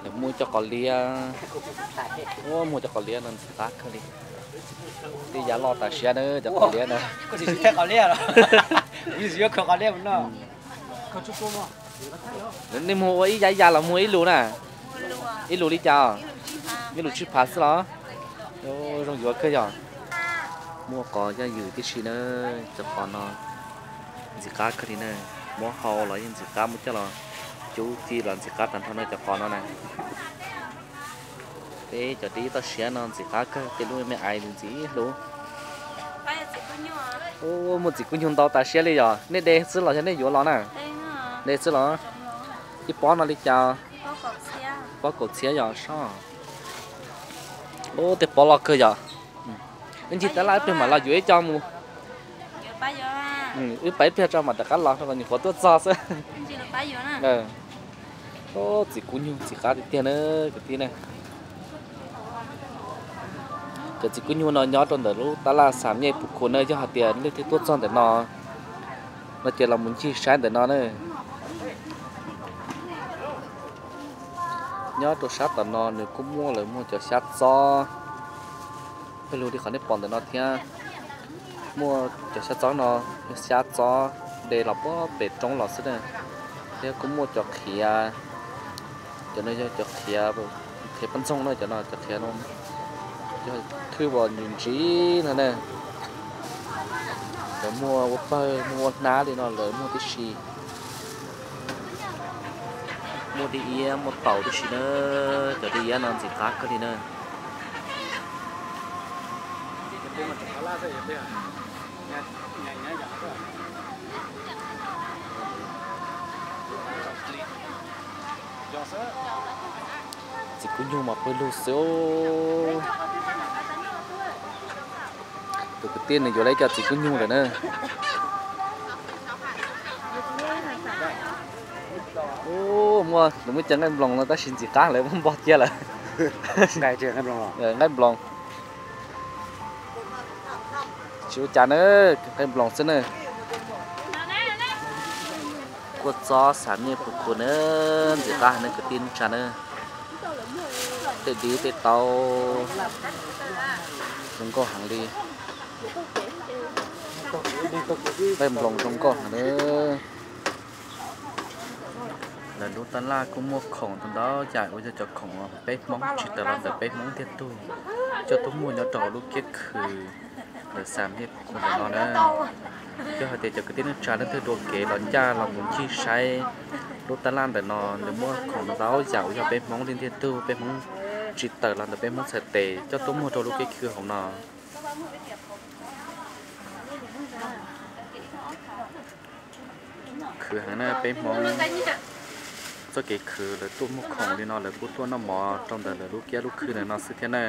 Lawv muaj cov qos liab, muaj cov qos liab no ntxim qab kawg li. Tej yav loj tas siab na cov qos liab na. Nej muag ua ib yav yas los muag ib lus na? Ib lus li cas? Ib lus tsib phav xwb los? Zoo yuav kawg yog. Muaj qos yaj ywm tib si na, cov qos no ntxim qab kawg li na. Muab hau los yeej ntxim qab, muab coj los cub ci los ntxim qab tag nrho na cov qos no na. Peb cov dib toj siab no ntxim qab kawg, tej lub me ais ntxim hlub. Muaj txiv kub nyug ntau tas siab li yog nej de xwb los yog nej yuav los na? De xwb los? Ib pob no li cas? Pob kaum txhiab yog sob. Ub, tej pob loj kawg yog. Wb ncig tab laj wb plig mam los yuav ib co mus. Wb pab ib pliag tso mam rov qab los rau kom nyuam qhuav tuaj txog xwb. Txiv kub nyug ntxim qab tiag tiag na kwv tij na. Cov txiv kub nyug no nyob rau ntawm lub tab laj Xam Nyej Pus Khus na, yog hais tias leej twg tuaj txog ntawm no no ces los mus ncig saib ntawm no na. Nyob rau sab tom no nws kuj muaj, lawv muaj cov xyab txob pawg lug li qhov nej pom ntawm no thiab. Muaj cov xyab txob no yog xyab txob de los puag pem roob los xwb na. Thiab kuj muaj cov qhiav, cov no yog cov qhiav, qhiav paj ntxoog na, cov no cov qhiav no yog thwj uas ntsis ntsis no na. Lawv muaj ua pawg muaj ua hnab li no lawv muaj tib si. Muaj dib iab muaj taus tib si na. Cov dib iab no ntxim qab kawg li na. Txiv kub nyug mas pawg lug xwb. Tus kwv tij nws yuav lawm cov txiv kub nyug lawm na. Muaj, nws muaj cov nqaij nploos no tab sis ntxim qab lawv muab npog cia lawm. Nqaij nploos. Tsis ua cas na, nqaij nploos xwb na. Kua txob Xam Nyej Pus Khus na, ntxim qab heev na kwv tij neej tsa na. Tej dib tej taub zoo nkauj heev li. Nqaij nploos zoo nkauj heev na. Lawv lub tab laj kuj muaj khoom ntau ntau yam uas yog cov khoom peb Hmoob tsis tawm los ntawm peb Hmoob ntiag tug coj tuaj muag nyob rau hauv lub kiab khw ntawm Xam Nyej Pus Khus ntawm no na. Yog hais tias cov kwv tij neej tsa leej twg dua kev los ncaj los mus ncig saib lub tab laj ntawm no, nws muaj khoom ntau yam uas yog peb Hmoob li ntiag tug, peb Hmoob tsis tawm los ntawm peb Hmoob txhais tes coj tuaj muag rau lub kiab khw hauv no. Khwv heev na, peb Hmoob txoj kev khwv lawv tuaj muag khoom li no lawv kuj tuaj noj mov rau ntawm lawv lub kiab lub khw ntawm no xwb thiab na.